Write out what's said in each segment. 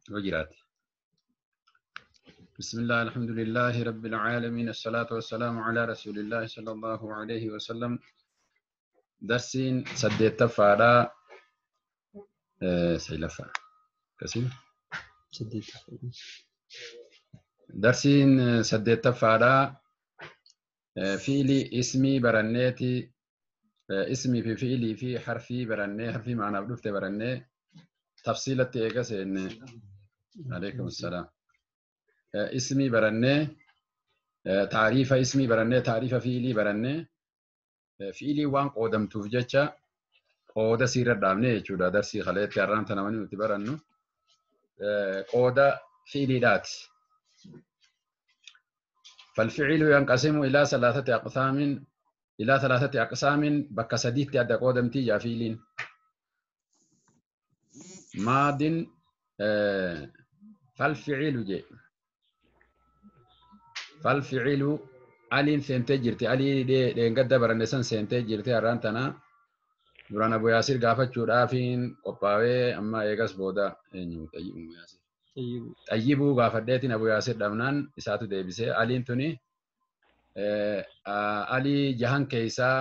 Yoo jiraate. Bismillah, alhamdulillahi rabbil aalamiin, assalaatu wassalaamu alaa rasuulillahi sallallahu alayhi wa sallam. Darsiin 8ffaadha. 9ffaa. Akkasii? 8ffaa. Darsiin 8ffaadha. Fi'ilii ismii baranneeti. Ismii fi fi'ilii fi harfii barannee, harfii maanaaf dhufte barannee tafsiilatti eega seenne. Alaikum salaam. Ismii barannee, taariifa ismii barannee, taariifa fi'ilii barannee, fi'ilii waan qoodamtuuf jecha qooda siirra dhaabnee jechuudha. Darsii kaleetti har'aan tana wanni nuti barannu qooda fi'iliidhaati. فالفعل ينقسم إلى ثلاثة أقسام، إلى ثلاثة أقسام بك سديت أدى قودمتي يا فيلين. ماض فالفعل جي فالفعل ألين سنتجرتي ألي دي قد برنسان سنتجرتي أرانتنا duraan Abu Yaasir gaafachuudhaafiin qophaa'ee amma eegas booda eenyu Xayyibuu Yaasir. Xayyibuu gaafadheetiin Abu Yaasir dhabnaan isaatu deebisee aliin tuni alii jahan keessaa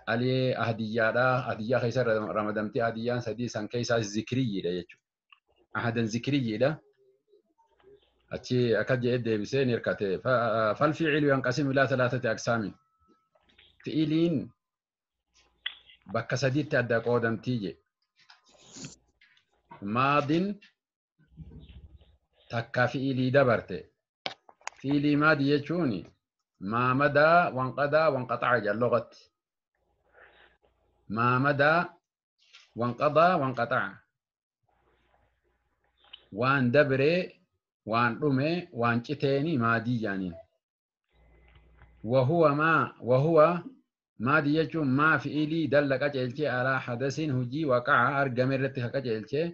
alii ahdiyyaadha. Ahdiyyaa keessa ramadamtee ahdiyyaan sadii san keessaa zikriyyiidha jechuudha. Ahadan zikriyyiidha. Achi akka jedhee deebisee ni hirkate. Falfiicilu yanqasimu ilaa talaatati aqsaamin. Fi'iliin bakka sadiitti adda qoodamtii jedhe. Maadin takka fi'ilii dabarte. Fi'ilii maadii jechuun maamadaa wanqadaa wanqaxa'a jedhan loqotti. Maamadaa wanqadaa wanqaxa'a. Waan dabree, waan dhume, waan citeeni maadii jedhaniin. Wahuwa maa, wahuwa maadii jechuun maa fi'ilii dalla qajeelchee alaa hadasiin hujii waqa'a argame irratti ka qajeelchee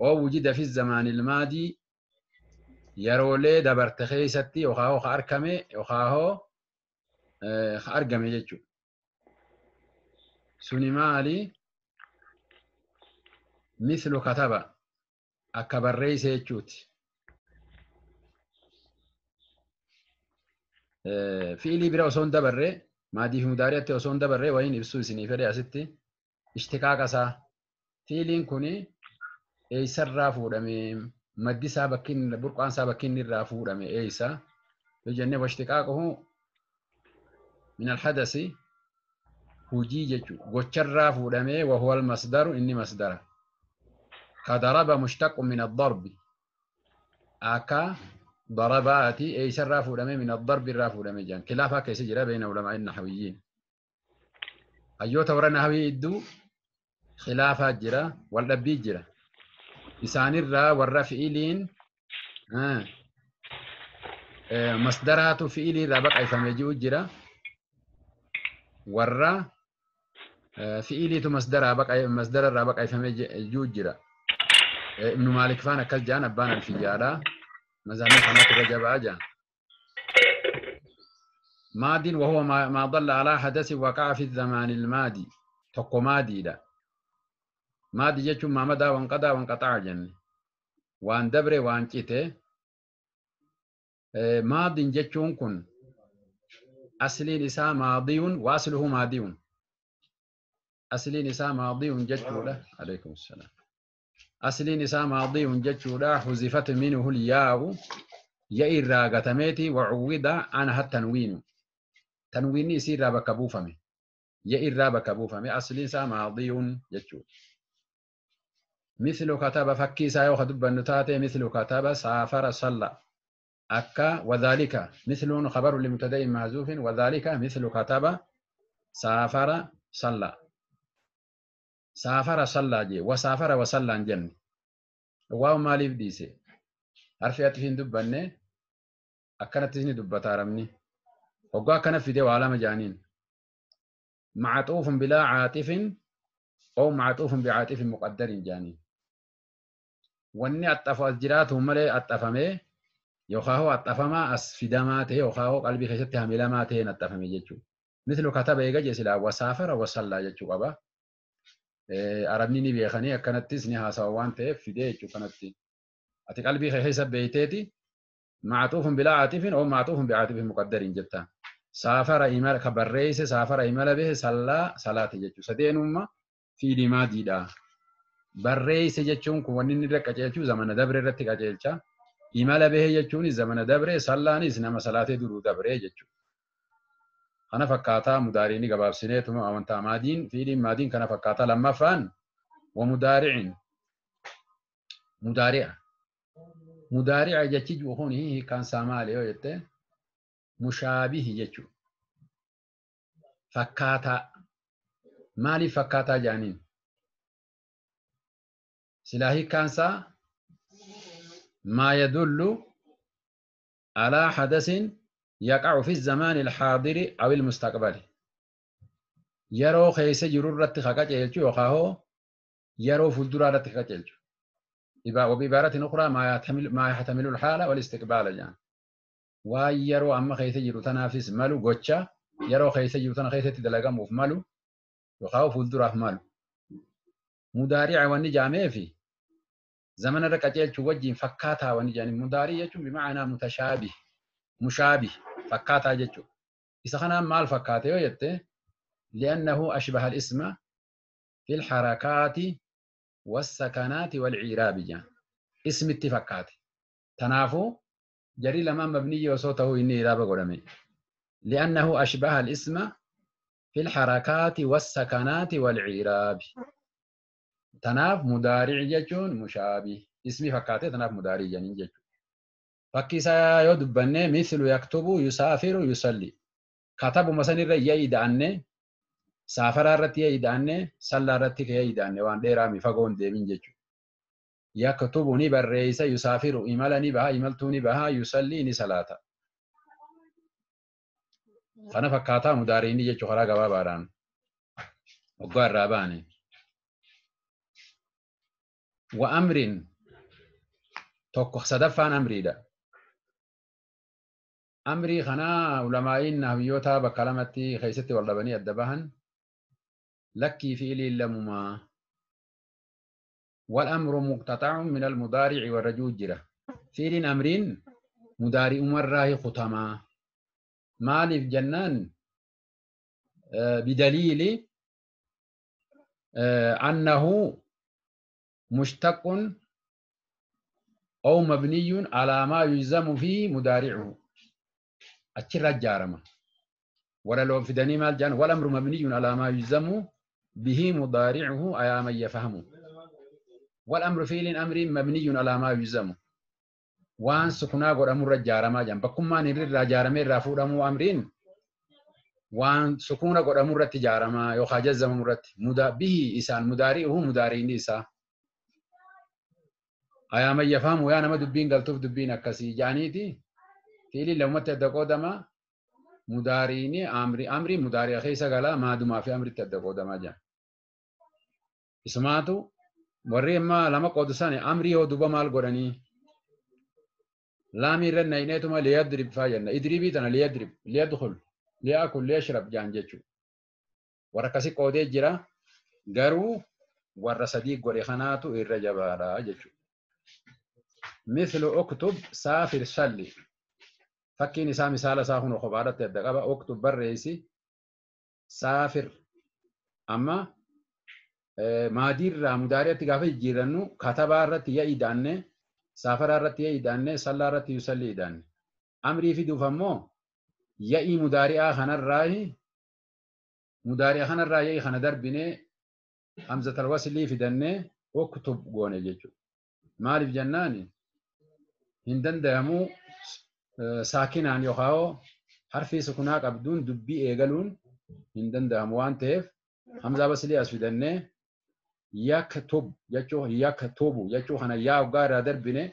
oo wujida fi zamaanil maadii yeroolee dabarte keessatti yookaan hoo ka argame yookaan hoo ka argame jechuudha. Suni maali? Mislu kataba akka barreesse jechuuti. Fi'ilii bira osoo hin dabarre maadii fi mudaariyaatti osoo hin dabarre wayiin ibsuu isinii fedhe asitti ishtiqaaqa isaa. Fi'iliin kuni eessarraa fuudhame, maddi isaa bakki inni, burqaan isaa bakki inni irraa fuudhame eessa? Yoo jennee washtiqaaquhu min alhadasi hujii jechuudha. Gocharraa fuudhamee wahuwa almasdaru inni masdara. Kadaraba mushtaqu min addarbi. Akka darabaati eessarraa fuudhamee min addarbi irraa fuudhame jedhan. Khilaafaa keessa jira beena ulamaa'i nahawiyyiin. Hayyoota warra nahawii idduu khilaafaa jira, wal dhabbii jira. Isaanirraa warra fi'iliin masdaraatu fi'ilii irraa baqaifamee jiru jira. Warra fi'iliitu masdara irraa baqaifamee jiru jira. Ibnu Maalik faan akkas jedhan abbaan alfiyyaadha. Mazaamii kanaatu irra jabaa jedhan. Maadiin wahuwa maa dalla alaa hadasi waqa'a fi zamaanil maadi. Tokko maadiidha. Maadii jechuun maamadaa wanqadaa wanqaxaa jenne. Waan dabre waan cite. Maadiin jechuun kun asliin isaa maadiyuun waasluhu maadiyuun. Asliin isaa maadiyuun jechuudha. Alaikum salaam. Asliin isaa maadiyuun jechuudha. Huzifat minhu lyaa'u ya'i irraa gatameeti wacuwwida anha tanwiinu. Tanwiinni isii irraa bakka buufame. Ya'i irraa bakka buufame. Asliin isaa maadiyuun jechuudha. مثل كتب فكي سايو خدب النتاتي مثل كتب سافر صلى أكا وذلك مثل خبر لمبتدأ محذوف وذلك مثل كتب سافر صلى سافر صلى جي وسافر وصلى جن واو ماليف ديسي حرفيات فين دبني أكنت تسني دبتارمني وقا كان في دي وعلامة جانين معطوف بلا عاطف أو معطوف بعاطف مقدر جانين wanni axxafu as jiraatu malee axxafamee yookaan hoo axxafamaa as fidamaa ta'e yookaan hoo qalbii keessatti hamilamaa ta'een axxafame jechuudha. Mislu kataba eega jee silaa wasaafara wasallaa jechuu qaba. Arabni ni beekanii akkanattis ni haasawa waan ta'eef fidee jechuu kanatti. Ati qalbii kee keessa beeyteeti macxuufun bilaa caatifin oo macxuufun bicaatifin muqaddariin jettaan. Saafara imala ka barreesse saafara imala bahe sallaa salaate jechuudha. Sadeenumma fiilii maadiidha. Barreesse jechuun kun wanni inni irra qajeelchu zamana dabre irratti qajeelcha. Imala bahe jechuun zamana dabre sallaanis nama salaatee duruu dabre jechuudha. Kana fakkaataa mudaariin gabaabsineetuma amantaa maadiin fiiliin maadiin kana fakkaataa lammaffaan wa mudaari'in mudaari'a. Mudaari'a jechi kun hiikkaan isaa maali yoo jette mushaabihi jechuudha. Fakkaataa. Maaliif fakkaataa jedhaniin? Silaa hiikkaan isaa maa yadullu alaa hadasin yaqa'u fi zamaani alxaadiri aw ilmustaqbali. Yeroo keessa jiru irratti ka qajeelchu yookaan hoo yeroo fuulduraa irratti ka qajeelchu. وبعبارة أخرى ما يحتمل الحالة والاستقبال جان. Waan yeroo amma keessa jiru tanaafis malu gocha yeroo keessa jiru tana keessatti dalagamuuf malu yookaan fuulduraaf malu. Mudaari'a wanni jaameefi zamana irra qajeelchuu wajjin fakkaataa wanni jaaniif mudaarii jechuun bima'anaa mutashaabih mushaabih fakkaataa jechuudha. Isa kanaan maal fakkaate yoo jette li'annahu ashbaha al-isma fil harakaati was-sakanaati wal-i'raabi jaan. Ismitti fakkaate. Tanaafuu jarii lamaan mabniyyi osoo ta'uu inni iraaba godhame. Li'annahu ashbaha al-isma fil harakaati was-sakanaati wal-i'raabi. Tanaaf mudaari'i jechuun mushaabih. Ismi fakkaate tanaaf mudaarii jedhaniin jechuudha. Fakki isaa yoo dubbanne mithlu yaktubu yusaafiru yusalli. Katabuma sanirra ya'i da'anne saafaraa irratti ya'i da'anne sallaa irratti ya'i da'anne waan dheeraa mi fagoo hin deemin jechuudha. Yaktubu ni barreessa yusaafiru imala ni baha imaltuu ni baha yusalli ni salaata. Kana fakkaataa mudaariin jechuudha karaa gabaabaadhaan waggaa irraa baane. Wa amrin tokko sadaffaan amriidha. Amrii kanaa ulamaa'iin nahwiyyoota bakka lamatti keessatti wal dhabanii adda bahan lakkii fi iliin lamumaa. Wal amru muqtaxa'un min almudaari'i warra jiru jira. Fiiliin amriin mudaari'umarraa kutamaa. Maaliif jennaan bidaliili annahu mushtaqun aw mabniyun alaa maa yujzamu fi mudaari'uhu. Achirra ijaarama. Warra loon fidanii maal jedhan wal amru mabniyun alaa maa yujzamu bihi mudaari'uhu ayaa man yafahamu. Wal amru fiiliin amriin mabniyun alaa maa yujzamu. Waan sukunaa godhamurra ijaaramaa jedhan bakkummaan irraa ijaaramee irraa fuudhamuu amriin waan sukuuna godhamurratti ijaaramaa yookaan jazzamamurratti bihi isaan mudaari'uhu mudaari'inni isaa. Ayaa man yafahamu yaa nama dubbiin galtuuf dubbiin akkasii jedhaniiti. Fiiliin lamatti adda qoodama. Mudaariini amri mudaari'a keessa galaa maadumaa fi amritti adda qoodamaa jira. Isumaatu warri amma lama qoodu sana amrii yoo duba maal godhanii? Laamii irra nayineetuma liyadrib faa jenna. Idribii tana liyadrib, liyadkhul, liyakul, liyashrab jaan jechuudha. Warra akkasii qoodee jira. Garuu warra sadii godhe kanaatu irra jabaadha jechuudha. Mithlu uktub saafir salli. Fakkiin isaa misaala isaa kun kophaadhatti adda qaba. Uktub barreessi saafir. Amma maadiirraa mudaari'atti gaafa jijjiirannu katabaa irratti ya'i daanne saafaraa irratti ya'i daanne sallaa irratti yusalli daanne. Amrii fiduuf ammoo ya'i mudaari'aa kanarraa ya'i kana darbinee hamzatal waslii fidannee uktub goone jechuudha. Maaliif jennaani hin danda'amu saakinaan yookaan harfii sukunaa qabduun dubbii eegaluun hin danda'amu waan ta'eef hamzaa waslii as fidannee yaktub jechuu yaktubu jechuu kana yaa waggaa irraa darbine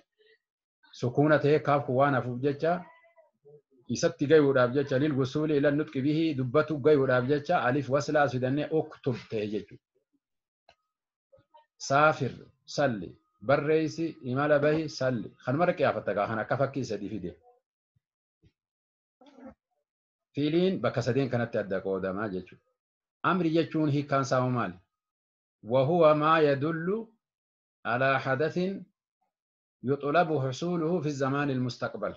sukuuna ta'ee kaaf kun waan hafuuf jecha isatti gayuudhaaf jecha lil wusuuli ila nutqi bihi dubbatu gayuudhaaf jecha alif waslaa as fidannee uktub ta'e jechuudha. Saafir salli barreessi imala bahi salli kanuma qiyaafatta gaa kan akka fakkii sadii fide. Fiiliin bakka sadeen kanatti adda qoodamaa jechuudha. Amri jechuun hiikkaan isaa maali? وهو ما يدل على حدث يطلب حصوله في الزمان المستقبل.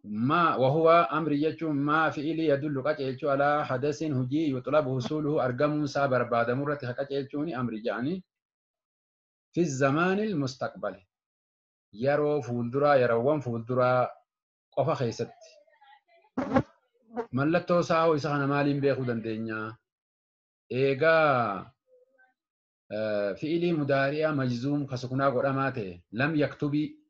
ما وهو أمر يجو ما فعل يدل قجلچو على حدث هجي يطلب حصوله أرقم سابر بعد مرة قجلچوني أمر جاني في الزمان المستقبل. يرو فولدرا يروان فولدرا قفا خيست. ملتو ساو إسخنا مالين بيخو دندنيا. إيغا فعلي مدارية مجزوم خسكنا قراماته لم يكتبي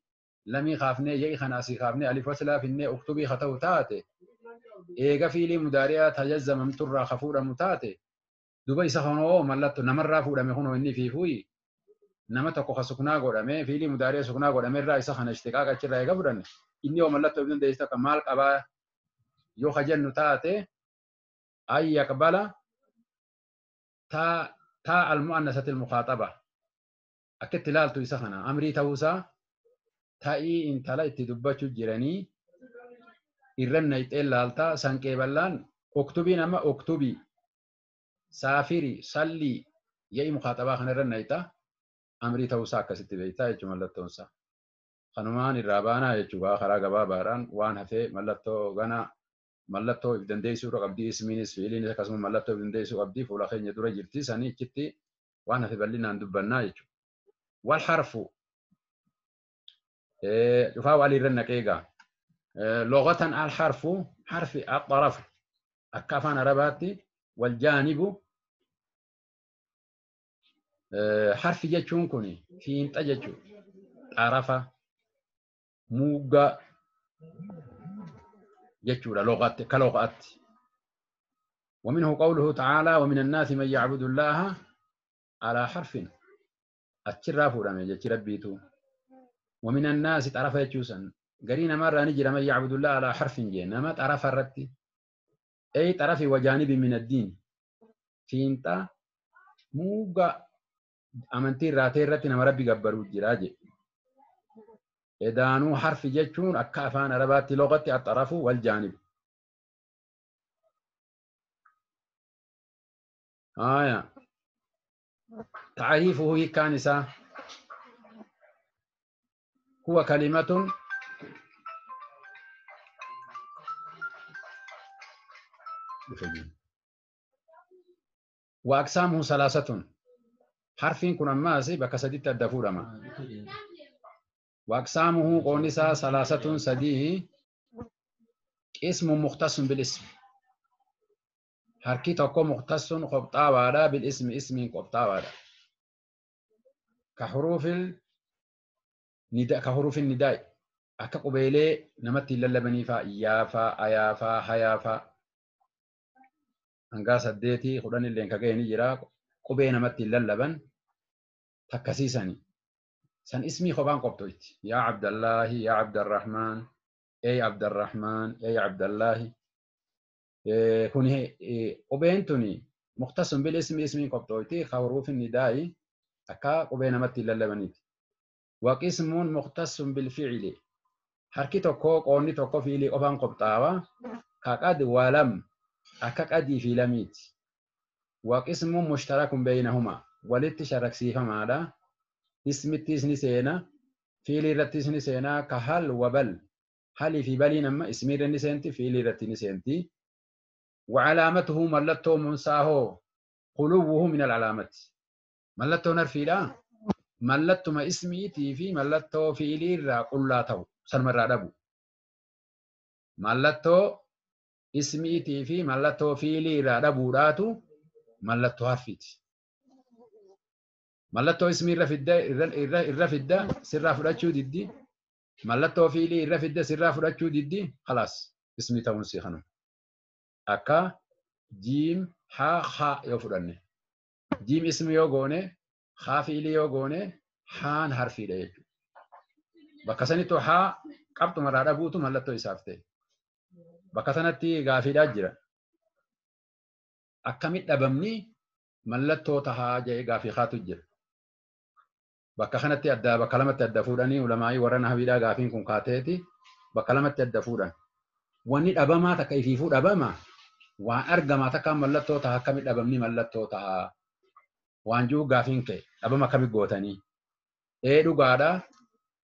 لم يخافني يي خناسي خافني ألف وسلا فيني اكتبي خطو تاتي إيغا فعلي مدارية تجزم متر خفورة متاتي دوبا إسخنو ملتو نمر فورة مخونو إني في فوي نما تكو خسكنا قرامي فعلي مدارية سكنا قرامي را إسخنا اشتقاق أشرا إيغا فرن إني وملتو ابن ديستا مال قبا يو خجل نتاتي أي يقبل تا المؤنثة المخاطبة أكدت لالتو يسخنا أمري توسا تاي إن تلا اتدبتشو جيراني إرن يتقل لالتا سانكي بلان اكتبي نما اكتبي سافري صلي يأي مخاطبة خنا رن يتا أمري توسا كست بيتا يجو ملتونسا خنومان الرابانا يجوا خرا غبا باران وان هفي ملتو غنا ملتو إبدن ديسو رقبدي اسمينس فيلين كاسمو ملتو إبدن ديسو قبدي فولا خين يدورا جرتي ساني كتي وانا في بالنا ندبنا يجو والحرف شوفوا علي رنك إيجا لغة الحرف حرف الطرف أكافان رباتي والجانب حرف جتشون كوني في انت جتشو طرفة موجة جتشورا لغات كلغات. ومنه قوله تعالى ومن الناس من يعبد الله على حرف أتشرف رمي جتشربيتو ومن الناس تعرف يجوسا قرينا مرة نجي من يعبد الله على حرف جينا ما تعرف الرتي أي طرف وجانب من الدين في انت موجا أمنتي راتي رتي نما ربي جبرو جراجي إدانو حرف جتشون أكافان رباتي لغتي الطرف والجانب. آية تعريفه هي كانسة هو كلمة وأقسامه ثلاثة حرفين كنا ماسي بكسدت الدفورة ما وأقسامه قونسا ثلاثة سديه اسم مختص بالاسم حركي تكو مختص قبطاوارا بالاسم اسم قبطاوارا كحروف النداء كحروف النداء أكا قبيلة نمتي للبني فا إيافا أيافا حيافا أنقا سديتي خدان اللي انكاكي نجرا قبيلة نمتي للبن تكسيساني سن اسمي خبان قبطويت يا عبد الله يا عبد الرحمن أي عبد الرحمن أي عبد الله كونه قبينتني مختص بالاسم اسمي قبطويتي حروف النداء أكا قبين متي للبنيت وقسم مختص بالفعل حركي توكو قوني توكو فيلي قبان قبطاوا كقد ولم أكا قدي في لميت وقسم مشترك بينهما ولت شرك سيفما هذا اسم التسني سينا فيلي رتسني سينا كهل وبل هل في بالي نما اسمي رني سنتي فيلي رتني سنتي وعلامته ملته منساهو قلوبه من العلامات ملته نرفيلا ملته ما اسمي تي في ملته فيلي را قلاته سنمر دبو ملته اسمي تي في ملته فيلي را دبوراتو ملته حرفيت ملته اسمي رفيد الرفيد سر فراتشو ديدي ملته فيلي الرفيد سر فراتشو ديدي خلاص اسمي تونسي خنو أكا جيم ها خا يفرني جيم اسم يوغوني خا فيلي يوغوني حان حرفي ده بكسني تو ها قبط مرارة بوتو ملتو يسافته بكسنتي غافي داجرة أكمل أبمني ملتو تها جاي غافي خاتو جر بكسنتي أدى بكلمة أدى فوراني ولماي ورنا هبيدا غافين كون كاتيتي بكلمة أدى فوران واني أبما تكيفي فور أبما waan argamaa takka mallattoo taha akkamitti dhabamni mallattoo taha Waan jiru gaafiin ka'e dhabama akkami gootanii? Ee dhugaadha.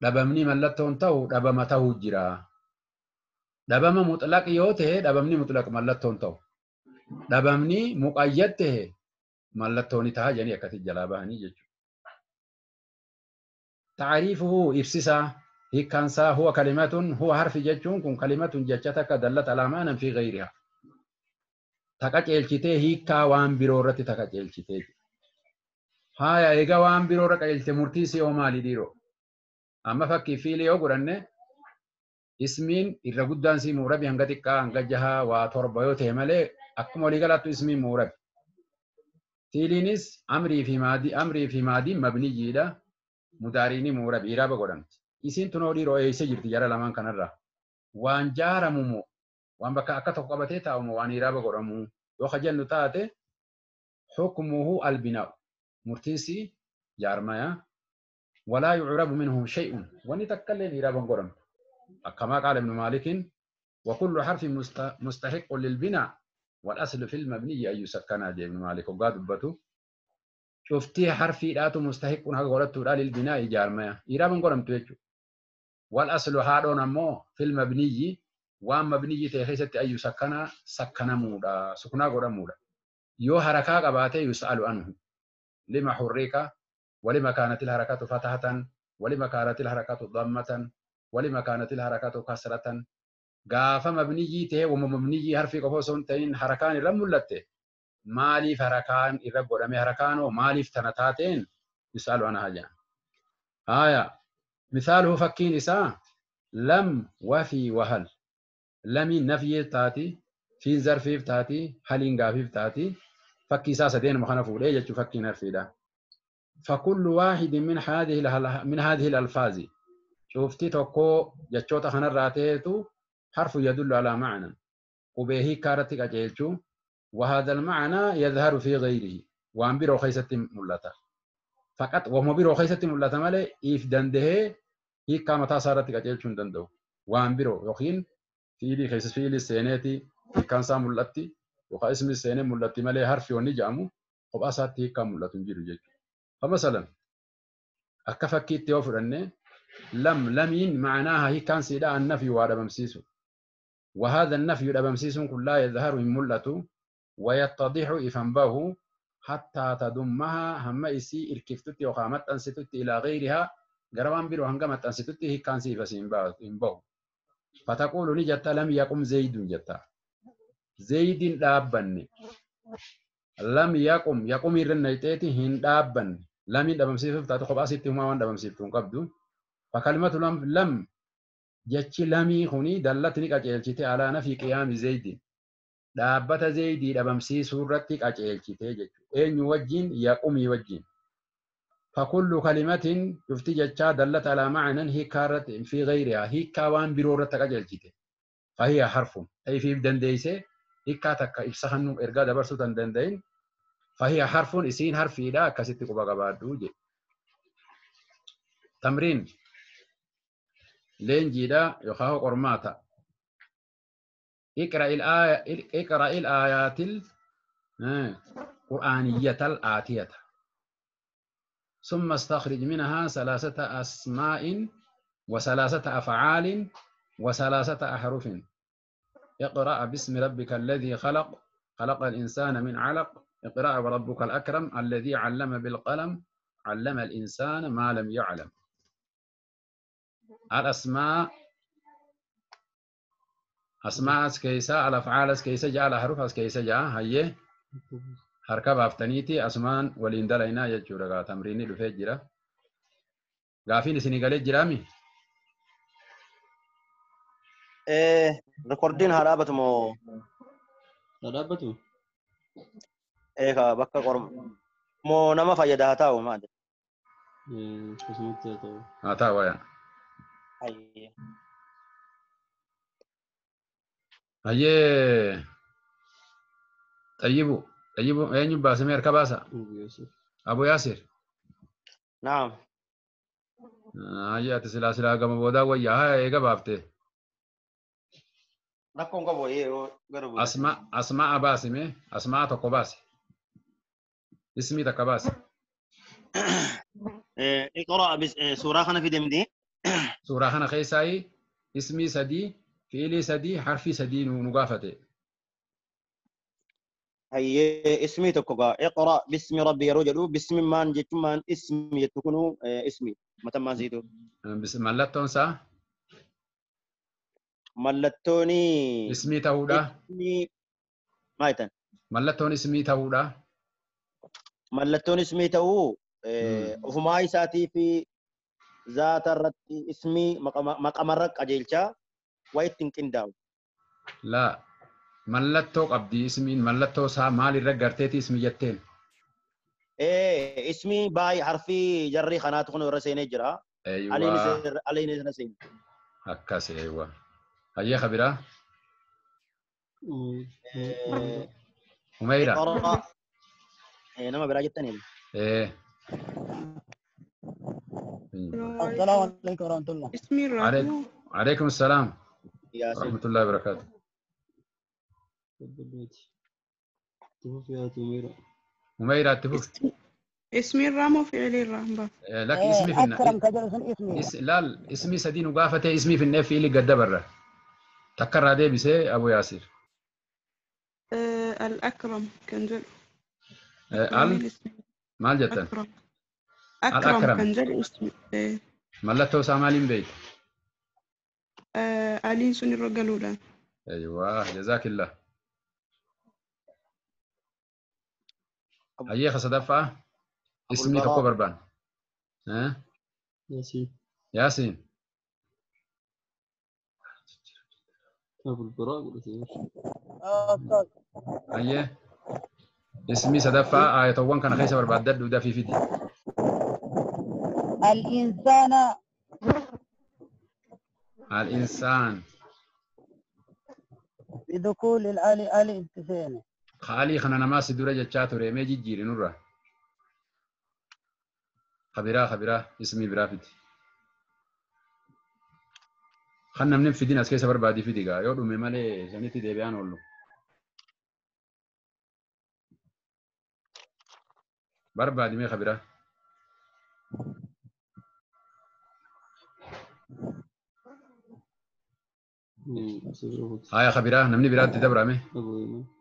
Dhabamni mallattoon ta'u dhabama ta'uu jira. Dhabama mutlaq yoo ta'e dhabamni mutlaq mallattoon ta'u. Dhabamni muqayyad ta'e mallattoon ta'a jedhanii akkasitti jalaa bahanii jechuudha. Taariifuhu ibsisaa hiikkaansaa huwa kalimatun huwa harfi jechuun kun kalimatun jecha takka dallata alaa ma'anan fi ghayrihaa. Taqa ceelchitee hiikkaa waan biroo irratti taqa ceelchitee. Haaya egaa waan biroo irra qajeelte murtii si hoo maali dhiiroo? Amma fakkii fiilii yoo godhanne ismiin irra guddaan sii muurabi hanga xiqqaa hanga jahaa waa torba yoo ta'e malee akkuma waliigalaattu ismiin muurabi. Fiiliinis amrii fi maadiin mabniyyiidha. Mudaariini muurabi iraaba godhamti. Isiin tunoo dhiiroo eessa jirti jara lamaan kanarraa? Waan jaaramu moo waan bakka akka tokko qabatee taa'u moo waan iraaba godhamu yoo kajennu taate hukmuhu albinaa'u. Murtiinsi jaarmaya walaa yucrabu minhu shay'un wanni takka illee iraaba hin godhamtu. Akkamaa qaala Ibnu Maalikin wa kullu harfin mustahiqqun lilbinaa wal aslu fil mabniyyi an yusakkanaa jee Ibnu Maalik hoggaa dubbatu. Cuftii harfiidhaatu mustahiqqun haga godhattuudha lilbinaa jaarmaya iraaba hin godhamtu jechuudha. Wal aslu haadhoon ammoo fil mabniyyi waan mabniyyi ta'e keessatti an yusakkanaa sakkanamuudha suknaa godhamuudha. Yoo harakaa qabaate yus'alu anhu. لما حرك ولما كانت الحركة فتحة ولما كانت الحركة ضمة ولما كانت الحركة كسرة غافة مبنية ته ومبنية حرف قفوسون تين حركان رملته مالي حركان إرب ورمي حركان ومالي تنتاتين يسألوا عنها جان. آية مثاله فكين إساء لم وفي وهل لم نفي تاتي في ظرف تاتي هل غافي تاتي فكي ساسة دين مخنا فولي يجو فكي نرفي ده. فكل واحد من هذه الألفاظ شوفتي توكو جتشوتا خنا راتيتو حرف يدل على معنى وبه كارتك أجيلتو وهذا المعنى يظهر في غيره وان برو خيسة ملتا فقط وهم برو خيسة ملتا مالي إف دنده هي كامتا سارتك أجيلتو دندو وان برو يخين فيلي خيسة فيلي سينيتي كان سامولتي وخا اسم السينة ملتي مالي حرف ونجامو قب أساتي كام ملتون جيرو جيجو. فمثلا أكفكي تيوفر أني لم لمين معناها هي كان سيدا النفي واربمسيسو وهذا النفي الأبمسيس لا يظهر من ملته ويتضح إفنبه حتى تضمها هم إسي إركفتتي وقامت أنستتي إلى غيرها قربان بيرو هنقمت أنستتي هي كان سيفا إنبه. فتقول نجت لم يقم زيد جتا زيد دابن لم يقم يقوم يرنيتي هن دابن لم يدبمسيف تاتو خباسيتي هما وان دبمسيفتون قبدو. فكلمة لم لم جتشي لمي خوني دلتني قجلتي على نفي قيام زيد دابة زيد دبمسي سورتي قجلتي جتشو اين وجين يقوم يوجين. فكل كلمة شفتي جتشا دلت على معنى هي كارت في غيرها هي كوان برورة قجلتي فهي حرف أي في دنديسه هي كاتك إفسخنو إرجع دبرسو تندندين فهي حرف إسين حرف إلى كستي قبا قبادو. تمرين لينجيدا يخاو قرماتا اقرأ الآيات القرآنية الآتية ثم استخرج منها ثلاثة أسماء وثلاثة أفعال وثلاثة أحرف. اقرأ باسم ربك الذي خلق خلق الإنسان من علق اقرأ وربك الأكرم الذي علم بالقلم علم الإنسان ما لم يعلم. الأسماء أسماء أسكيسة الأفعال أسكيسة جاء الأحرف أسكيسة جاء هي حركة بافتنيتي أسمان والإندلينا يجورا تمريني لفجرة غافين سنغالي جرامي إيه ريكوردين هرابة مو هرابة إيه بكا قرم مو نما فايدة هتاو ما أدري إيه هتاو هتاو يا هي طيبو طيبو أين باسم يركب أبو ياسر. نعم هيا تسلا سلا كم بودا ويا هاي إيجا بافتي نكون كبو إيه أسماء أسماء باسمه أسماء تقباس اسمي تقباس. Iqra suuraa kana fidemti. Suuraa kana keessaa ismii sadii, fi'ilii sadii, harfii sadii nu gaafate. Hayyee ismii tokko gaa iqra bismi rabbi yeroo jedhu bismi maan jechuun maan ismi jettu kunu ismi matammaan siitu. Mallattoon isaa? Mallattooni. Ismii ta'uudha. Ismii maal jettan? Mallattoon ismii ta'uudha. Mallattoon ismii ta'uu ofumaa isaatii fi zaata irratti ismii maqamarra qajeelchaa waa ittiin qindaa'u. Laa mallattoo qabdi ismiin mallattoo isaa maalirra garteeti ismii jetteen? Ismii baay'ee harfii jarri kanaatu kun irra seenee jira. Aliin irra seene. Akkas eewwa. Hayyee kabiraa? Umayra. Nama biraa jettaniin. السلام عليكم ورحمة الله. اسمي الرحمن. عليكم السلام. ورحمة الله وبركاته. أميرة تفوف. اسمي الرام وفعلي الرحمة. لك اسمي في أكرم كجلس اسمي. لا اسمي سدين وقافته اسمي في النف اللي قد برا. تكرر هذا بس أبو ياسر. الأكرم كنجل. ال مال جتن. أكرم كنجل اسمي. ملتو سامالين بيت. ألين سني الرجلولا. أيوة جزاك الله. هيا خصدفة اسمي تكو بربان. ها؟ ياسين. ياسين. أبو البراء ولا هيا اسمي صدفة آية طوان كان خيسة بربان دد وده في فيديو. الإنسان. الإنسان. بدخول الآلي آلي ابتسامة. خالي خنا نماس درجة شاتوري ميجي جيري نورا. خبيرة خبيرة اسمي برافت. خلنا من في دين أسكيس بربادي في دقة يودو ممالي جنتي ديبيان ولو. بربادي مي خبيرة. هاي خبيرة نمني براد تدبر أمي.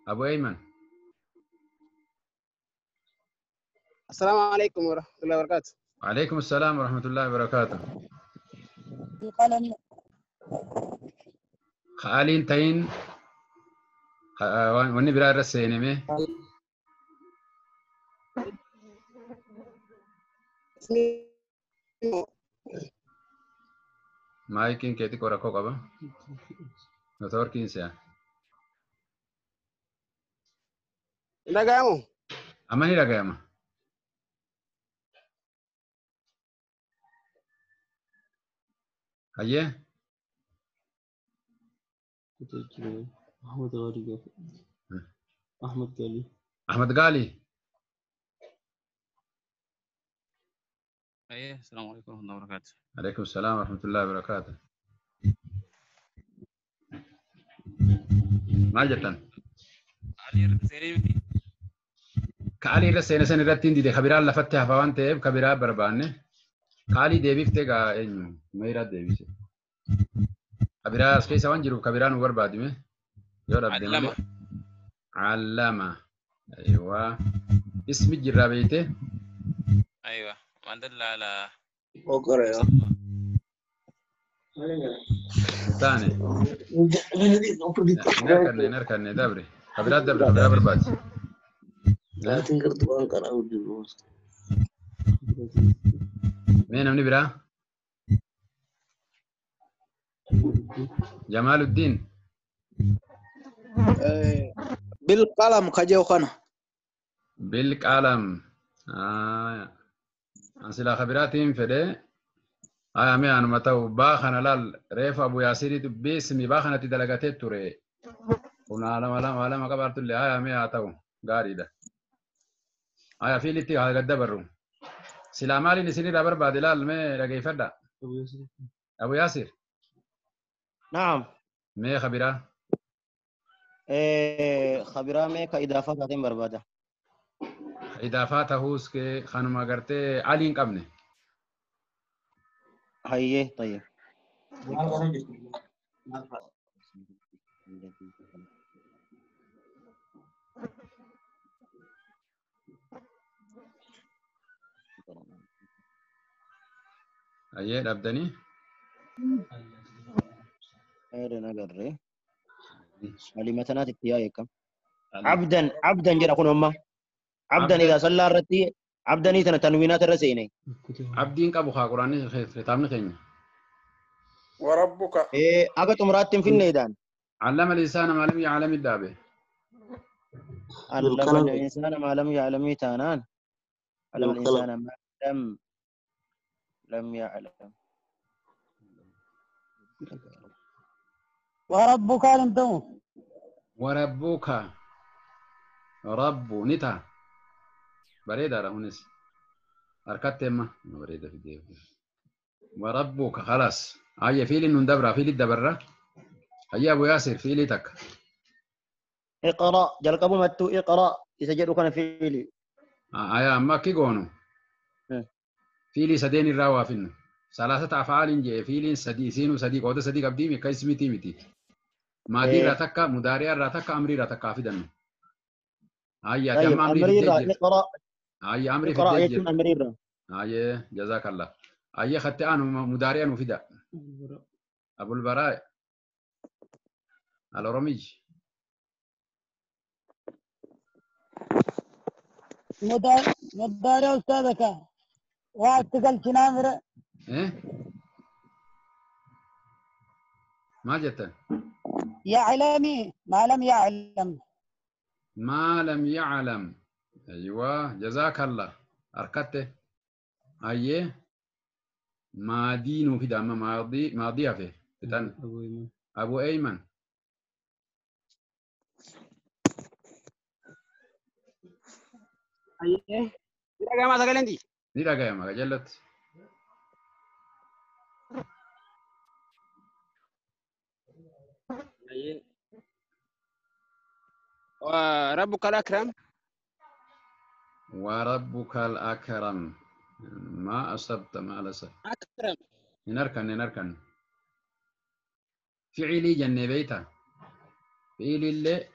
أبو أيمن. السلام عليكم ورحمة الله وبركاته. وعليكم السلام ورحمة الله وبركاته. خالين تين وني براد رسيني مي. مايكين كيتي كورا كوكابا. نتوركين سيا. Dhaga'amu? Amma ni dhaga'ama. Hayyee. أحمد غالي. أحمد غالي. أحمد غالي. أيه السلام عليكم ورحمة الله وبركاته. عليكم السلام ورحمة الله وبركاته. Maal jettan? Kaalii irra seena san irratti hin dide kabiraan lafatti hafa waan ta'eef kabiraa barbaanne kaalii deebiftee gaa eenyu meeraa deebise. Kabiraa as keessa waan jiruuf kabiraa nu barbaadime yoo dhabde malee. Allama. Ayiwaa. Ismi jirraa beeyte. Ayiwa. Waan dalla ala. Okoree. Taane. Hin harkanne dabre. Kabiraa dabre kabiraa barbaadi. Mee namni biraa? Jamaaluddin. Bilqalam kajoo kana. Bilqalam. An silaa kabiraatiin fedhee. Aya mee anuma ta'u baa kana laal reefa Abu Yaasiriitu beesmi baa kanatti dalagatee ture. Kun lama lama lama qabaatullee aya mee haa ta'u gaariidha. Aya fiilitti haa gadda barru. Silaa maaliin isinirraa barbaade laal mee dhageeffadha. Abu Yaasir. Naam. Mee kabiraa. Kabiraa mee ka idaafaa taateen barbaada. Idaafaa tahuus kanuma gartee alii hin qabne. Hayyee tayyib. Hayyee dhabdanii. Heedan agarree. Walima tanaati itti yaa'e akkam. Abdan abdan jedha kun amma. Abdan idaa sallaa irratti abdanii tana tanwiinaat irra seene. Abdiin qabu haa quraanni kitaabni keenya. Warabbuka. Aga xumuraatti hin finneedhaan. Allama lisaana maa lam ya'lam dhaabe. Allama al-insaana maa lam ya'lamii taanaan. Allama al-insaana maa lam ya'lam. وربك انتم وربك رب نتا بريدة رهونس أركضت ما بريدة في ديف وربك خلاص هيا فيلي ندبرة فيلي الدبرة هيا أبو ياسر فيلي تك اقرأ جلقبو متو اقرأ يسجلوا كان فيلي هيا أما كي قونو فيلي سدين الروافن ثلاثة أفعال جاء فيلي سدي سين وسدي قوة سدي قبدي مكاي سميتي متي ماضي راتكا مضارع راتكا أمري راتكا في دم هيا طيب أمري اقرأ هيا أمري اقرأ يكون أمري هيا جزاك الله هيا خدت أنا مضارع وفدا أبو البراء على رميج مضارع أستاذك واحد تقل شنامر إيه ما جت يعلمي ما لم يعلم ما لم يعلم أيوة جزاك الله أركته أيه ما دينه في دام ماضي ماضي فيه تن أبو أيمن أيه نراجع ما تقولين نراجع ما جلت وربك الأكرم وربك الأكرم ما أصبت ما لسه أكرم نركن فعلي جنة بيتا فعلي اللي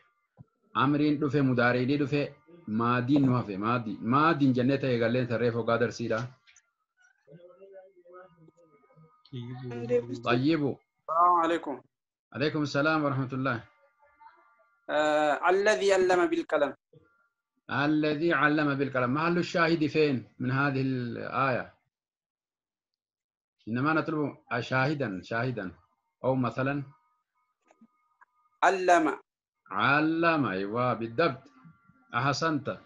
أمرين دفع مداري دفع مادين نوفي مادي مادين جنة يقالين تريفو قادر سيدا طيبو السلام عليكم عليكم السلام ورحمة الله. الذي علم بالقلم. الذي علم بالقلم. محل الشاهد فين من هذه الآية؟ إنما نطلب شاهدا شاهدا أو مثلا علم علم. أيوة بالضبط أحسنت.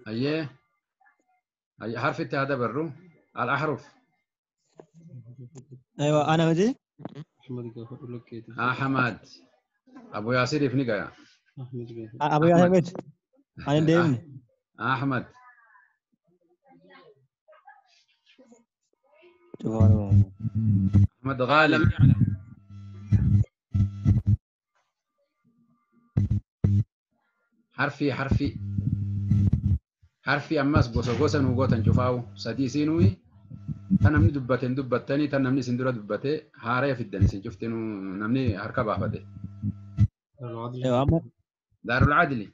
أيه أي حرف هذا برو الأحرف. أيوة أنا مدي أحمد أبو ياسر يفنيقا أبو ياسر أنا ديم أحمد أحمد غالب حرفي حرفي حرفي أماس gosa gosa nu gootan cufaa'u sadii isiinuu tan namni dubbateen dubbattanii tan namni isin dura dubbatee haaraya fiddan isin cuftinuu namni harka baafate. Daarul Adli.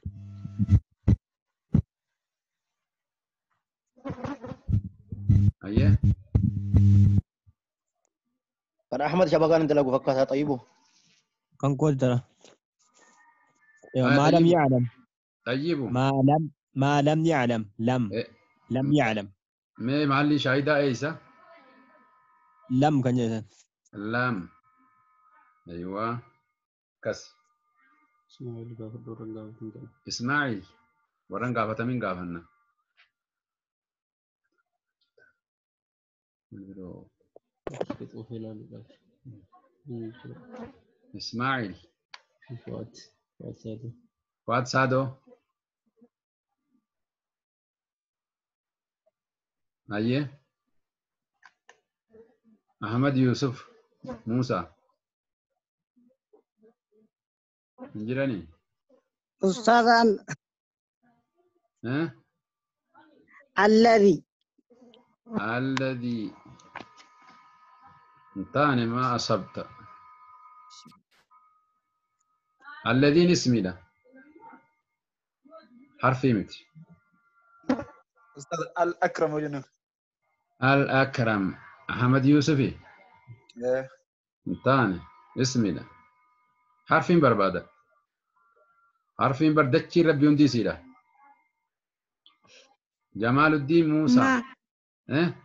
Ayyee. Kan Ahmad Shabagaan dalagu fakkaataa xayyibu. Kan kooti tara. ما لم يعلم. طيب. ما لم يعلم لم يعلم. ما محل شاهدة ايسا؟ لم كان جيسان. لم. ايوه كس. اسماعيل ورن قافته من قافنا. اسماعيل فؤاد سادو. أيه أحمد يوسف موسى جيراني أستاذ أه؟ الذي. الذي. انتاني ما أصبت. الذين اسمي له. حرفي متي. أستاذ الأكرم وجنه. الأكرم أحمد يوسفي. انتاني اسمي له. حرفين بربادة. حرفين بردتشي ربي يندي سيرة. جمال الدين موسى. ما. إيه؟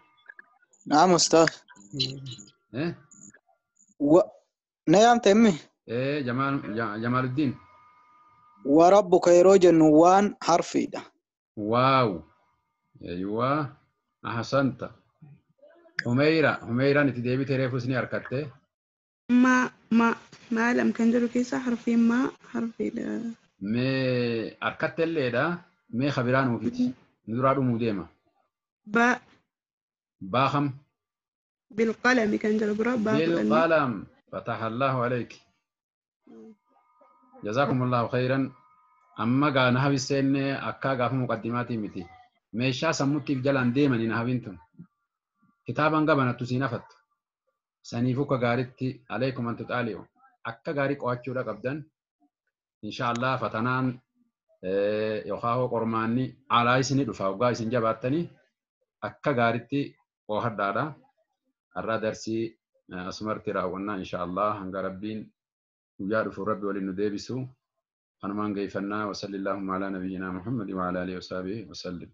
نعم أستاذ. إيه؟ نعم تمي. إيه جمال الدين. وربك يروج النوان حرفي ده. واو. أيوة أحسنت. حميرة نتدي تريفوسني أركته. ما ما ما لم كان جرو كيسة حرفين ما حرفي ده. مي أركته اللي ده مي خبران وفيت. ندرادو موديما. با. باخم. بالقلم كان جرو برا با. بالقلم. فتح الله عليك. جزاكم الله خيرا. أما قال نهوي السنة أكا قاف مقدماتي متي. ميشا سموتي في جلان ديما نهوينتم. كتابا قبنا تسينفت. سنيفوك غارتي عليكم أن تتعليوا. أكا غاريك أوتشورا قبدن. إن شاء الله فتنان يخاهو قرماني على سني دفاع سن جباتني. أكا غارتي وهدادا. الرا درسي أسمرتي راونا إن شاء الله هنگا ربين ويعرف ربي ولندبسو. أنا ما نجيفنا وصلى اللهم على نبينا محمد وعلى آله وصحبه وسلم.